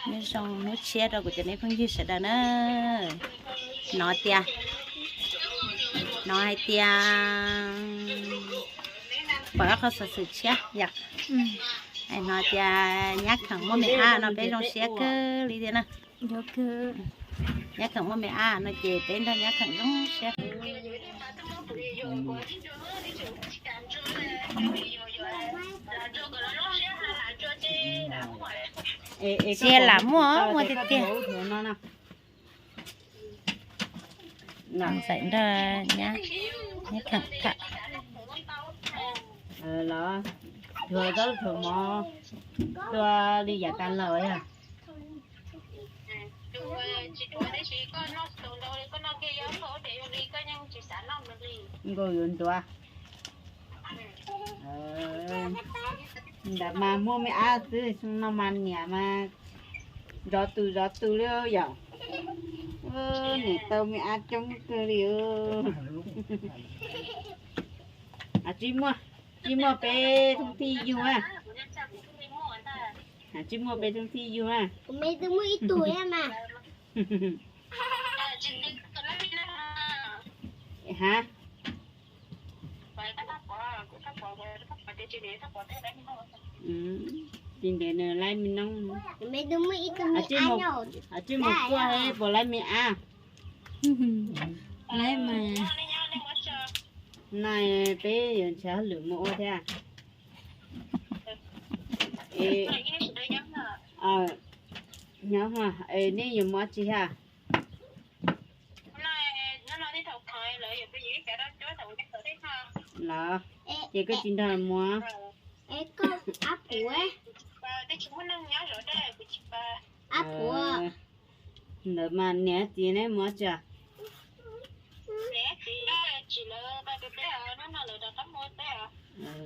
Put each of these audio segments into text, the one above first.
Nyob zoo hnub tshiab rau kuv cov me phooj ywg sawv daws na. Hnov tias, hnov hais tias pom ob qho xov xwm tshiab yom. Hnov tias nyab kheem muaj me ab no peb zoo siab kawg li thiab na. Nyab kheem muaj me ab no ces peb nrog nyab kheem zoo siab. Sia lam muaj, muaj tiag tiag. Ntxawm nrog nyab kheem tham. Los, dhuav zaub dhuav mov, tua li yav tas los yog. Nkauj yuav ntuav. Ntawd mas muaj me ab xwb, xyoo no mas niam mas zov tus zov tus li yom. Niam tau me ab coob kawg li. Tsis muaj, tsis muaj peb thoob thij yug a. Tsis muaj peb thoob thij yug a. Ha, tsis ntev nws laib me noob. Tsis mus kuaj puas laib me ab. Laib mas. No peb yuav nrhiav hauj lwm mus ua thiab. Nyob, nej yuav mus dab tsi thiab? Los, ces koj tsis nrog mus. Ntawd mas niam txiv neb mus tsi?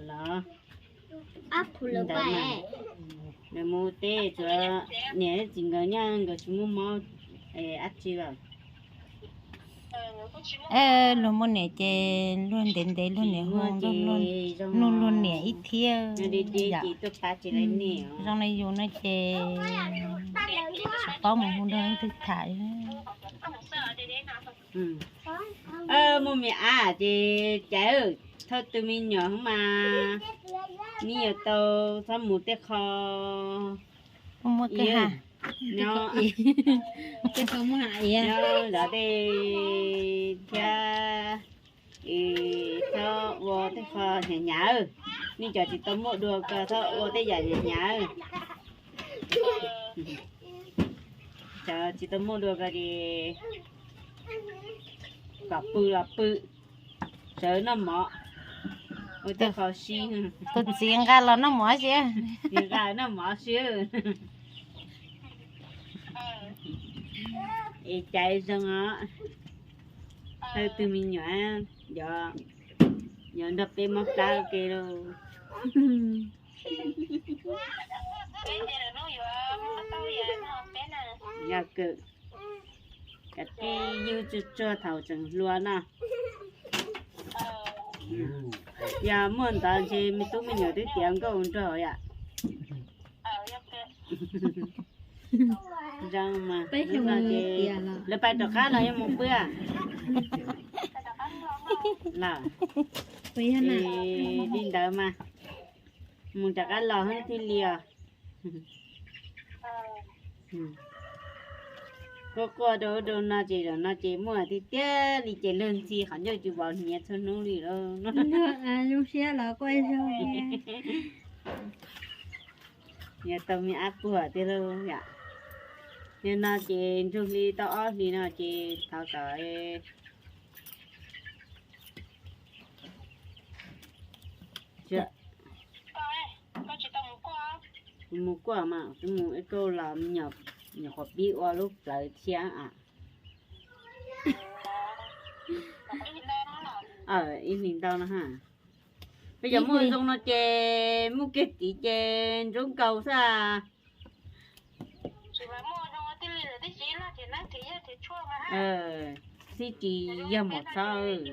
Los, ntawd mas nws mus teb, tsuav niam txiv nkawd nyob nkawd tsis muaj mob dab tsi lawm. Luag muaj niam ces luag ntev ntev luag niam hu, nug luag niam ib thiab. Zoo li yus no ces paub mus hu nrog leej twg tham. Muaj me ab ces caiv, thauj tus me nyuam mas neb yuav tau txhob mus tej qho muaj tej ha, nyob tej qho muaj ha, nyob zov tej thiab, txhob ua tej qho hnyav hnyav. Nej cov tsis tau muaj dua ko txhob ua tej yam hnyav hnyav. Cov tsis tau muaj dua ko ces kom pw los pw, sawv noj mov, ua tej qho sib. Tus txiv nqa los noj mov sib, txiv nqa noj mov sib. Es caiv zoo os, thauj tus me nyuam, yog, yog nrog peb mob plab ua ke lauj. Yog kawg, kav tsij yug tsuag tsuag thaum tseem hluas no. Yog muaj ntawd ntshe me tub me nyuam twb tiav nkauj nraug yom. Zoo mas, lawv pais rov qab los yuav mus pw lawm. Li ntawd mas, mus rov qab los thiaj li os. Quaj quaj rau ub rau no ces zaum no ces muaj tiag tiag li ces luag ntxhi qhov ncauj tsis vov hniav txhua hnub li lauj. Zoo siab los quaj zog. Yog tau me ab puag tiag lauj yom. Yog no ces ntsug hli tau ob hlis no ces thov kom mus kuaj mas kuv mus ib kauj los nyuam qhuav pib ua lub plawv thiab. Ib hlis ntau no ha. Peb cov muaj zoo no ces muaj kiag tid ces ntsoov nkaus xwb. Txib tsis yog mus txhob.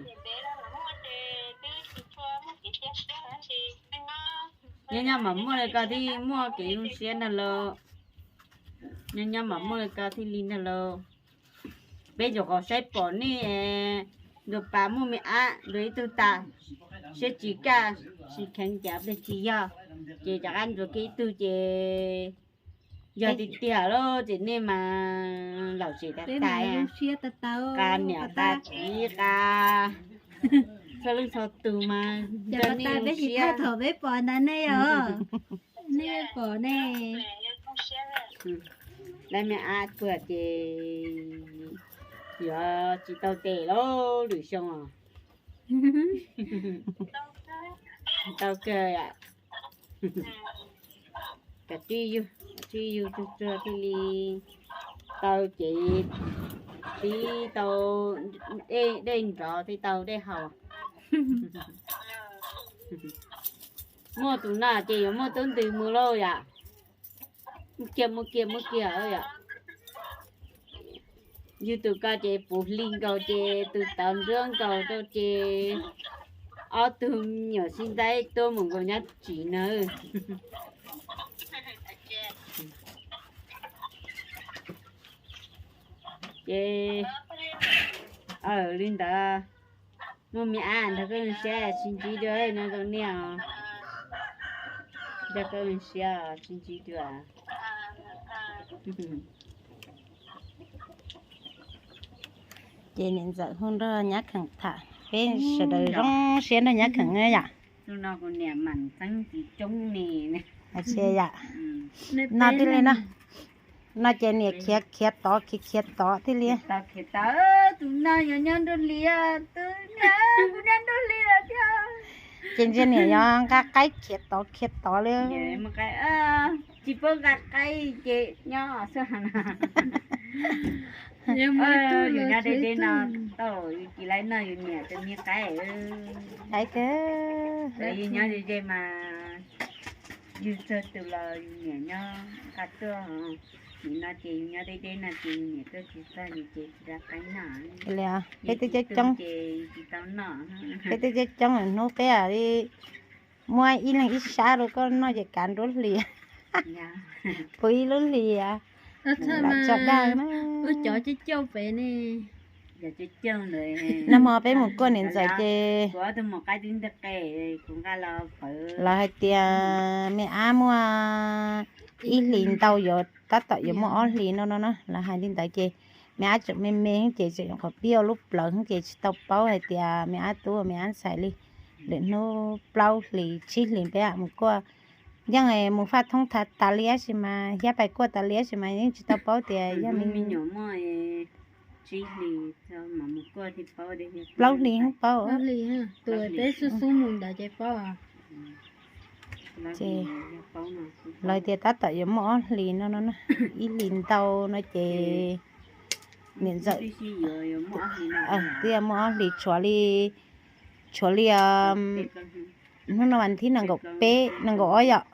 Nyob nyob mas muaj li ko thiaj muaj kev zoo siab ntag lauj. Nyob nyob mam muaj li ko thiaj li ntag lauj. Peb nyuam qhuav saib pom nej ntuag pas muaj me ab ntuag ib tug tas, siab tsis kaj, tsis kheev cas pes tsis yog, ces rov qab ntxuav kiag ib tug ces yog tiag tiag lauj. Ces nej mas laum tsev tas tas, qas niam qas txiv qas txhua leej txhua tus mas yog nej siab. Thaum peb pom ntawd nej yog nej pom ne, lawv me ab tuag ces yuav tsis tau tes lauj lwm xyoo os. Tau kawg, kav tsij yug, kav tsij yug tsuag tsuag thiaj li tau ces tib tau dej nrov thiaj tau dej haus. Muaj tus no ces yuav muaj tub ntws mus lauj yom. Mus kiag mus kiag mus kiag yom. Yug tus ko ces puv hli nkaus ces tus tod nruab nkaus rau ces ob tug me nyuam sib ntaib tuaj mus nkaus nyob tsev na. Ces li ntawd, muaj me ab nrog koj siab sib ntsib dua no zoo niaj os. Nrog koj siab sib ntsib dua. Ces niam ntxawm hu nrog nyab kheem tham, peb sawv daws zoo siab nrog nyab kheem yom. Tus no kuv niam mam txeeb txiv coob ne. Yom, no thiaj li no. No ces niam khiav khiav tod khiav khiav tod thiaj li. Tus no yuav nyob nruab hlis, tus niam kuv nyob nruab hlis lawm thiab. Ces ntsia niam yuav nqa qaib khiav tod khiav tod li. Tsis paub nqa qaib ces nyob xwb. Yus nyob deb deb no tau, yus tsis laib noj yus niam tus me qaib. Qaib kawg. Yus nyob ze ze mas yus txog tus los yus niam nyob nqa tuaj. Nim no ces yus nyob deb deb no ces yus niam tuaj tsis txog yus ces tsis laib qaib noj. Peb twb coob coob, peb twb coob coob hnub peb li muab ib leeg ib sab rau koj noj ces kav nruab hlis, puv ib lub hlis. Lam tso dag na. Nag hmo peb mus kuaj niam ntxawm ces lawv hais tias me ab muaj ib hlis ntau yuav tab tom yuav muaj ob hlis no no na, lawv hais li ntawd ces me ab tseem me me ces tseem nyuam qhuav pib ua lub plawv ces tsis tau paub hais tias me ab tub me ab ntxhais li. Lwm hnub plaub hlis tsib hlis peb mus kuaj, yeej mus faj thoob tas li tab sis mas, hiab pais kuaj tas li tab sis mas yeej tsis tau paub tias yog me nyuam muaj tsib hlis, plaub hlis paub. Peb xub xub mus ntawd ces paub. Ces lawv tias tab tom yuav muaj ob hlis no no na, ib hlis ntau no ces niam ntxawm twb muaj ob hlis tshuav li, tshuav li hnub no vas thib nees nkaum peb nees nkaum ob yom,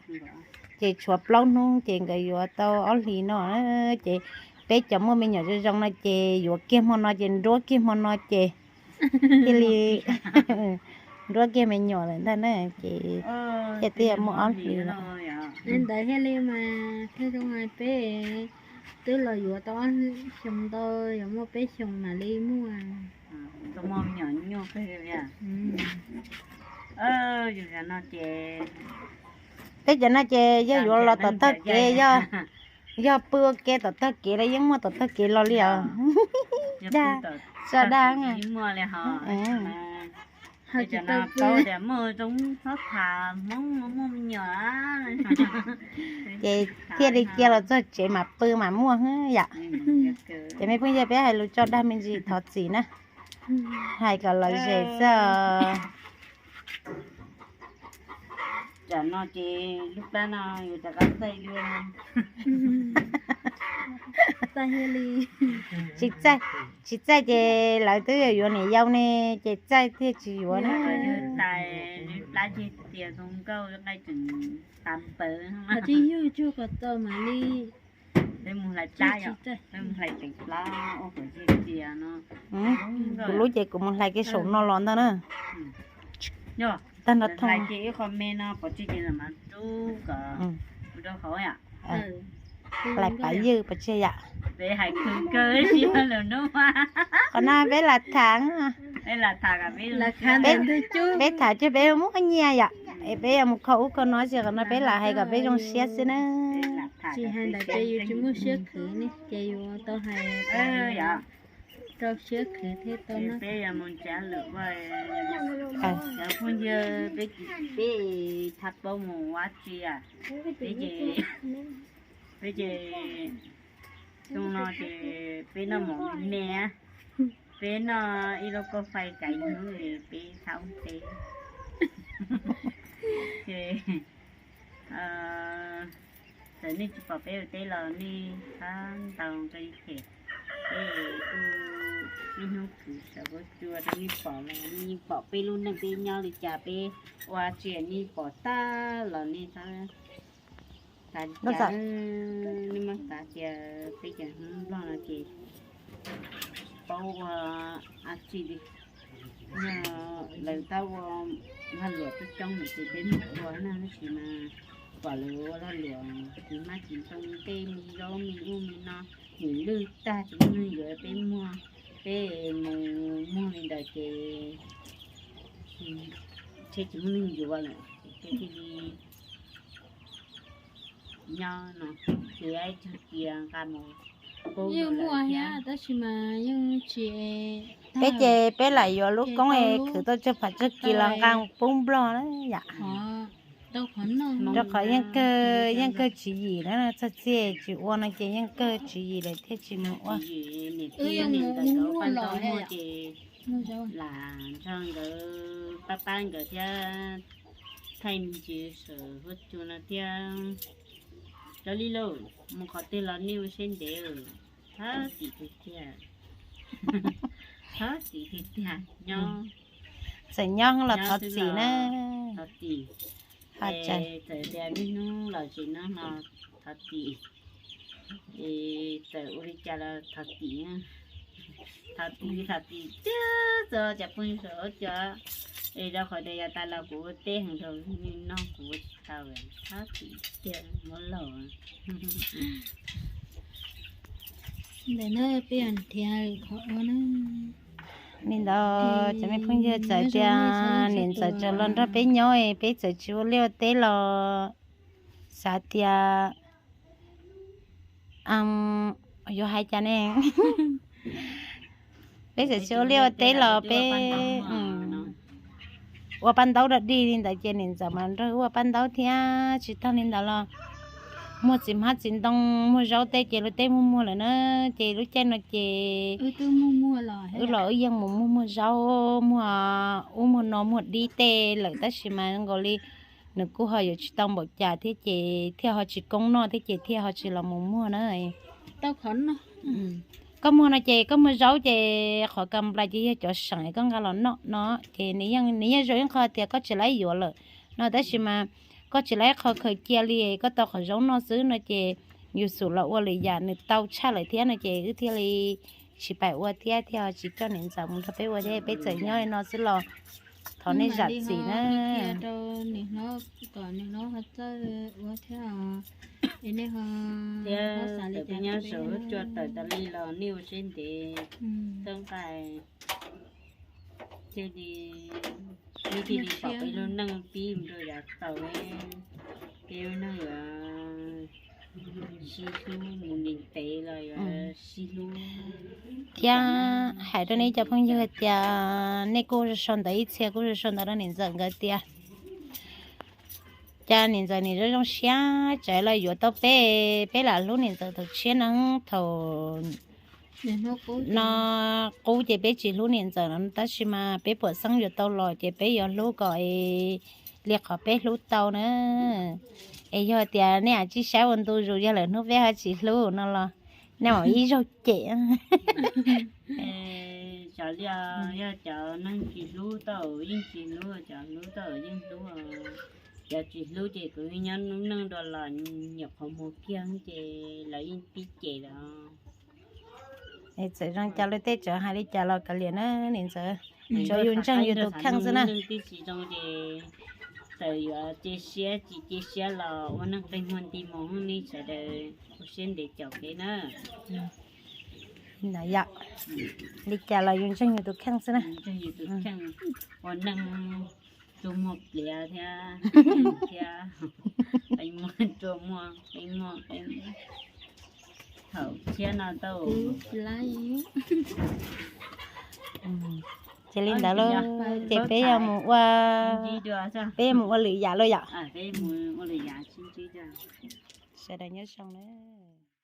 ces tshuav plaub hnub ces nkawd yuav tau ob hlis no. Ces peb cov muaj me nyuam zoo zoo no ces yuav kiag hmo no ces nruab kiag hmo no ces thiaj li nruab kiag me nyuam lawm ntag na, ces thiaj twb yuav muaj ob hlis no. Ntawd thiaj li mas thiaj zoo hais peb twb los yuav tau ob xyoos ntau, yuav muaj peb xyoos mam li muaj. Peb cov no ces yog yuav los tom tog kev, yog pw ua ke tom tog kev los yeej muaj tom tog kev los li os. Dag, tso dag. Ces thiaj li cia los txog tsev mas pw mas muaj yom. Ces me phooj ywg, peb hais lus tso dag me ntsis thov txim na, hais kom lom zem xwb. Tam no ces lub plab no yuav rov qab txaij dua. Tsis txaij, tsis txaij ces lawv twb yuav niam yau ne, ces txaij thiaj tsis yuav na. Plab ceg tias zoo nkauj nqaij tseem tas npawv. Tsis yug tsuag kom txaus mam li. Peb mus hlais plab yom, peb mus hlais teev plab ua kom ceg tias no. Kuv lub ces kuv mus hlais kiag saum no los ntag na. Tag nrho thooj. Hlais ces ib qho me no pov tseg ces mam rub kom rau hauv yom. Lais pav ywg pov tseg yom. Qhov no peb lam tham, peb tham ces peb muab nyiaj yom. Es peb yuav mus kho ub kho no ces qhov no peb lam hais kom peb zoo siab xwb na. Tsis hais ntawd ces yus tsis muaj siab khwv ne, ces yus tau hais rau siab khwv thiaj tau na. Peb yuav mus tsav lawm, cov phooj ywg, peb, peb thab paub mus ua tsi, peb ces, peb ces xyoo no ces peb noj mov me me, peb noj ib lub kauj fais kav hnub, peb thab ub teb. Ces txawm nej tsis pom peb ua teb los nej thab ntau rau ib them, peb kuj niaj hnub khwv sawv huab cua rau nej pom los nej pom peb lub neej peb nyob li cas, peb ua tsi nej pom tag los nej thab, xav li cas, nej muab xav tias peb cov Hmoob Nplog no ces tsis paub ua dab tsi li. Yog lawv tab ua lag luam coob coob lawm ces peb mus ua na, tab sis mas pom lawv ua lag luam tiv hmab tiv ntoo tej me zaub me ub me no, nws lwj tag tsis muaj neeg yuav peb muag, peb mus muag li ntawd ces thiaj tsis muaj neeg yuav lawm ces peb thiaj li nyob no, ces ib txog cia nqa mus pub yeej muaj thiab, tab sis mas yeej tsis, peb ces peb lam yuav lub koob es khwv tau tsawg phav tsawg kis los nqa pub Nplog na yom. Rau qhov yeej kawg, yeej kawg tswv yim na, txog txij tsis ua no ces yeej kawg tswv yim lawm thiaj tsis mus ua. Lam nrog nkawd pab pab nkawd thiab, thaij me ntsis sawv huab cua no thiab. Cov li lauj, mus qhov twg los nej ua siab ntev, thov txim tiag tiag, thov txim tiag tiag, nyob, txawm nyob los thov txim na, thov txim. Txawm tias niaj hnub los tsis noj no, thov txim. Es txawm ua li cas los thov txim, thov txim, thov txim tiag txog cov phooj ywg sawv huab cua. Es rau qhov tias yav tas los kuv ua teb heev rau nej noj kuv ua tsis tau, thov txim tiag muab laug. Ntawm no peb nrhiav qhov ua na. Li ntawd cov me phooj ywg, txawm tias niam ntxawm tseem los nrog peb nyob, peb txawm tsis ua liaj ua teb los xav tias yuav hais cas ne, peb txawm tsis ua liaj ua teb los peb ua paj ntaub dog dig li ntawd ces niam ntxawm mas nrog wb ua paj ntaub thiab. Tsis tag li ntawd los muag txiv hmab txiv ntoo muag zaub tej ces luag tej muag muag lawm na. Ces lub caij no ces wb los wb yeej mus muag muag zaub, muag ub muag no, muag dib tej lawm, tab sis mas zoo nkaus li nws kuj ho yuav tsis tau npaum cas thiab ces thiaj ho tsis koob noj thiab ces thiaj ho tsis los mus muag na. Koj muag no ces koj muag zaub ces qhov ka nplais ces yog cov seem koj nqa los noj no ces nws yeej zoo ib qho tias koj tsis laib yuav lawm no, tab sis mas koj tsis laib qhov khaws cia li, koj tau qhov zaub noj xwb no ces yus xub los ua lwm yam nws tau tshaj lawm thiab no ces wb thiaj li tsis pais ua thiab, thiaj tsis coj niam ntxawm mus nrog peb ua thiab, peb txawm nyob li no xwb los thov nej zam txim na. Thiab txawm peb nyob saum huab cua tawm tas li los nej ua siab ntev, txawj nqaij, thiaj li nej thiaj li pom peb lub neej pib mus rau yav txaus, peb lub neej yuav sib hlub mus li ntev los yuav sib hlub. Thiab hais rau nej cov phooj ywg tias nej kuj sau ntawv ib txhia, kuj sau ntawv rau niam ntxawm nkawd tias cas niam ntxawm nim zoo zoo siab tseem los yuav tau peb, peb lam hlub niam ntxawm thaum tshiab no, thaum no qub ces peb tsis hlub niam ntxawm no, tab sis mas peb puas xeeb yuav tau los ces peb yuav hlub kom li qhov peb hlub tau na. Es yog tias nej tsib saib ua ntu zus, yog lawm hnub peb ho tsis hlub no los nej mam ib zaug cem. Cov li yog cov neeg tsis hlub tau yeej tsis hlub, cov hlub tau yeej hlub. Cov tsis hlub ces kuv nyob lub neej dua los nyuam qhuav mus kiag ces lawv yeej pib cem lawm. Txawm zoo cas luag tej tseem hais li cas los kav liam na niam ntxawm, tsuav yus ntseeg yus tus kheej xwb na. Tib si zoo ces Txawm yuav cia siab tsis cia siab los ua neej qi muag nti mus, nej sawv daws ua siab ntev caum peb na. Ntawd yom, li cas los yus ntseeg yus tus kheej xwb na. Ntseeg yus tus kheej, ua neej rua muag pliav thiab, thiab qee muag rua muag, qee muag qee muag. Thaum tshiab no tau. Ces li ntawd lauj, ces peb yuav mus ua, peb yuav mus ua lwm yam lauj yom. Sawv daws nyob zoo na.